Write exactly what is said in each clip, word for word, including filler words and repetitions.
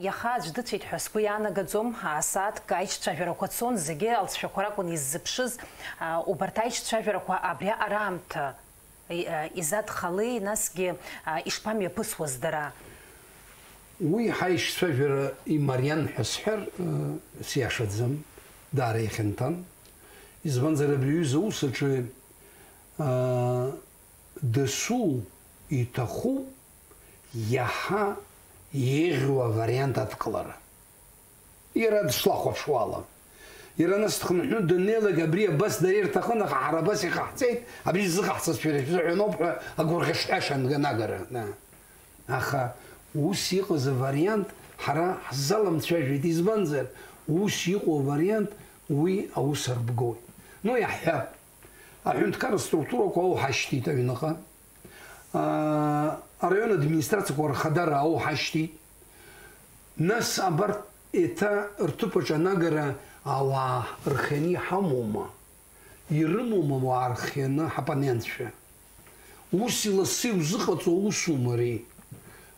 Иаха аӡә дыцәеит ҳәа сгәы иаанагаӡом, асааҭк аиҿцәажәарақәа цон, зегьы алҵшәақәа ракәын иззыԥшыз, а, убарҭ аиҿцәажәарақәа абри аамҭа, и-, а, изадхалеи, насгьы, а, ишԥамҩаԥысуаз дара? Уи ҳаиҿцәажәара имариан ҳәа сҳәар, а, сиашаӡам, даара ихьанҭан. Избанзар, абри аҩыза аус аҿы, а, дасу иҭахуп иаҳа еиӷьу авариант адкылара. Иара дышлахәаԥшуала. Иара нас дхынҳәны даннеилак, абри абас дара ирҭахын, аха ҳара абас иҟаҳҵеит, абри ззыҟаҳҵаз шәара шәзыҳәаноуп ҳәа агәырӷьаҿҳәаша анагара. Аха ус иҟаз авариант ҳара ҳзаламцәажәеит, избанзар, ус иҟоу авариант уи аус арбгоит. Ну, иаҳҳәап, аҳәынҭқарра структурақәа ауҳашьҭит аҩныҟа. Аа, араион администрациақәа рхадара ауҳашьҭит. Нас абарҭ еиҭа рҭыԥаҿ анагара ауаа рхианы иҳамоума? Ирымоума ауаа рхианы ҳапаненцәа? Ус илассы иузыҟаҵо усума ари?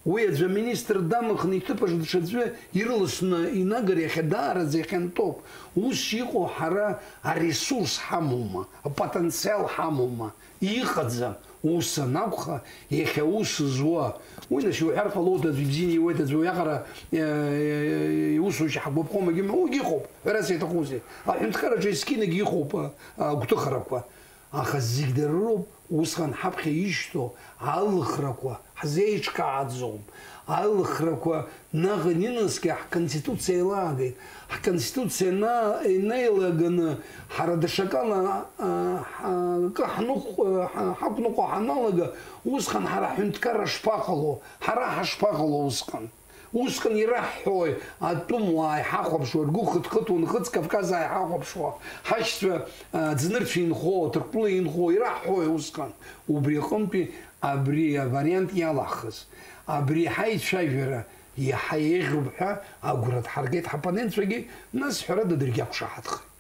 Уи аӡәы аминистр дамыхны иҭыԥаҿ даҽаӡәы ирыласны инагар иахьа даараӡа ихьанҭоуп. Ус иҟоу ҳара аресурс ҳамоума, апотенциал ҳамоума? Иҟаӡам. Ус анакәха, иахьа ус зуа, уи нас иуҳәар ҟалоит, аӡә ибзианы иуеит, аӡәы уиаҟара, э, иусушьа ҳагәаԥхомагьы ҳәа, уигьы ыҟоуп, ҳәарас иаҭахузеи? Аҳәынҭқарраҿы есқьынагьы ыҟоуп, а, агәҭыхарақәа. Аха зегь дара роуп, усҟан ҳаԥхьа ишьҭоу алыхрақәа ҳзеиҿкааӡом. Алыхрақәа наҟ инанаскьа ҳконституциа еилагеит. Ҳконституциа на-, инеилаганы ҳара даҽакала, а, ҳа-, акы ҳныҟә-, а, ҳа-, ҳақәныҟәо ҳаналага, усҟан ҳара ҳҳәынҭқарра шԥаҟало? Ҳара ҳашԥаҟало усҟан? Усҟан ираҳҳәои, атәымуаа иҳахәаԥшуа, ргәы хыҭхыҭуа, Нхыҵ Кавказаа иҳахәаԥшуа, ҳашьцәа, а, аӡнырцә инхо, Ҭырқәтәыла инхо, ираҳҳәои усҟан? Убри аҟынтәи абри авариант иалаҳхыз, абри ҳаицәажәара иаҳа еиӷьуп ҳәа агәра дҳаргеит ҳапонентцәагьы, нас ҳәарада даргьы ақәшаҳаҭхеит.